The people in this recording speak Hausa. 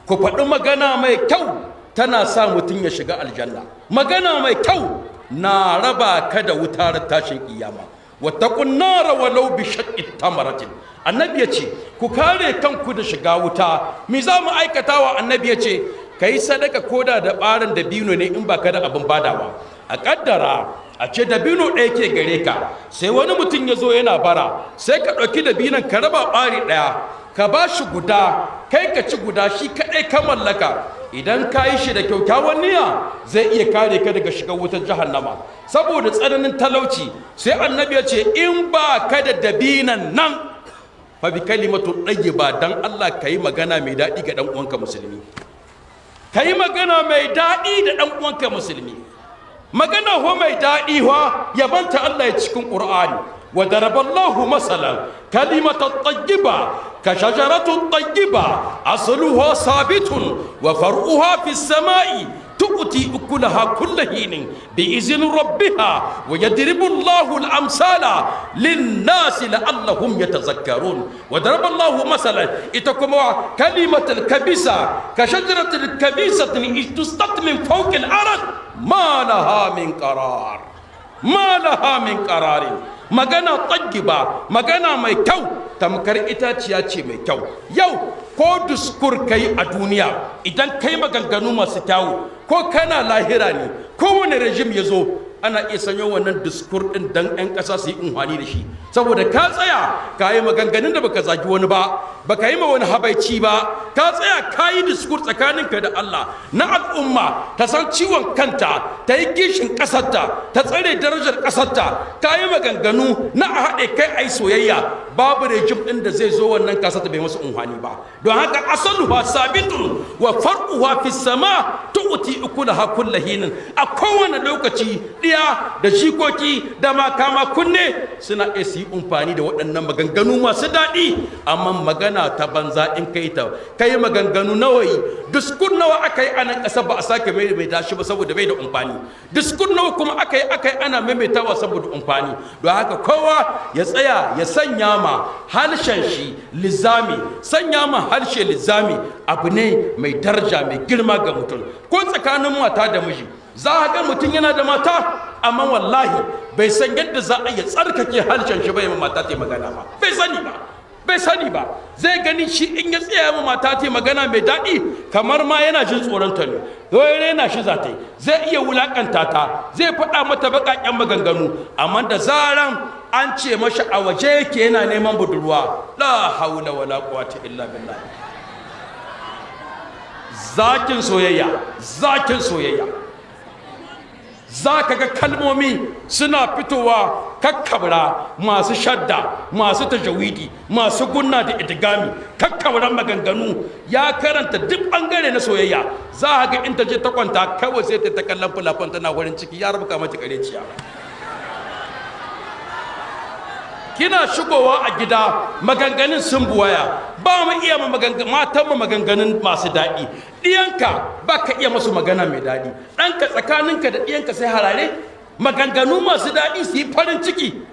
Ku faɗi magana mai kyau tana sa mutum ya shiga aljanna. Magana mai kyau na raba ka da wutar tashin kiyama. Wattaqun nara walau bi shaqqi tamaratin. Annabi ya ce ku kare kanku da shiga wuta. Me za mu aikatawa? Annabi ya ce kai sadaka koda da barin dabino ne in baka da abin badawa. A kaddara a ce dabino ɗaya ke gare ka, sai wani mutum ya zo yana bara, sai ka ɗauki dabinon ka raba ɓari ɗaya, ka ba shi guda, kai ka ci guda, shi kaɗai ka mallaka. Idan ka yi shi da kyaukyawan niyya zai iya kare ka daga shiga wutar jahannama. Saboda tsananin talauci sai annabi ya ce in ba ka da dabinan nan fa bi kalimatu tayyiba, dan Allah ka yi magana mai daɗi ga ɗan uwanka musulmi. Ka yi magana mai daɗi da ɗan uwanka musulmi. Magana ho mai daɗi ho yabanta Allah ya cikin Qur'ani. Wa daraballahu masalan kalimatan tayyiba ka shajaratun tayyiba asluha sabitun wa far'uha fis sama'i tu'ti ukulaha kulla hinin bi izni rabbiha wa yadribu Allahu al-amsala lin-nasi la'allahum yatazakkarun. Wa daraballahu masalan itakuma kalimatul kabisa ka shajaratil kabisatin ijtustat min fawqi al-ard ma laha min qarar. Ma laha min qararin. Magana tayyiba, magana mai kyau, tamkar itaciya ce mai kyau. Yau ko duskur kai a duniya idan kai maganganu masu kyawu, ko kana lahira ne, kowane rejim ya zo ana iya sanyo wannan diskur din dan 'yan ƙasa su yi unhwani da shi. Saboda ka tsaya ka yi maganganun da baka zagi wani ba, baka yi ma wani habaici ba, ka tsaya ka yi diskur tsakaninka da Allah na al'umma ta san ciwon kanta, ta yi kishin ƙasarta, ta tsare darajar ƙasarta. Ka yi maganganu na a haɗe kai a yi soyayya, babu rejim ɗin da zai zo wannan ƙasa ta bai masu unhwani ba. Don haka asaluha sabitun wa far'uha fis sama tu'ti ukulaha kulla hinin. A kowane lokaci ɗiya da jikoki da makama kunne suna iya su yi amfani da waɗannan maganganu masu daɗi. Amma magana ta banza in kai ta kai maganganu nawa yi, diskur nawa aka yi a nan ƙasa ba a sake maimaita shi ba saboda bai da amfani. Diskur nawa kuma aka yi ana maimaitawa saboda amfani. Don haka kowa ya tsaya ya sanya ma harshen shi lizami. Sanya ma harshe lizami abu ne mai daraja mai girma ga mutum. Ko tsakanin mata da miji za a ga mutum yana da mata, amma wallahi bai san yadda za a iya tsarkake harshen shi bai ma mata ta magana ba. Bai sani ba, bai sani ba. Zai gani shi in ya tsaya ma mata ta magana mai daɗi kamar ma yana jin tsoron ta ne, dole yana shi za ta yi, zai iya wulakanta ta, zai faɗa mata baƙaƙen maganganu. Amma da zaran an ce mashi a waje yake yana neman budurwa, la haula wala quwwata illa billah. Zakin soyayya, zakin soyayya. Za ka ga kalmomi suna fitowa kakkabra, masu shadda, masu tajawidi, masu gunna da idigami, kakkabran maganganu. Ya karanta duk bangare na soyayya. Za ka ga in ta je ta kwanta kawai sai ta kallon fulafan tana wurin ciki, ya rubuka mata kareciya. Kina shigowa a gida maganganun sun buwaya. Ba mu iya matan mu maganganun masu daɗi. Ɗiyanka ba ka iya masu magana mai daɗi. Ɗanka tsakaninka da ɗiyanka sai harare. Maganganu masu daɗi su yi farin ciki da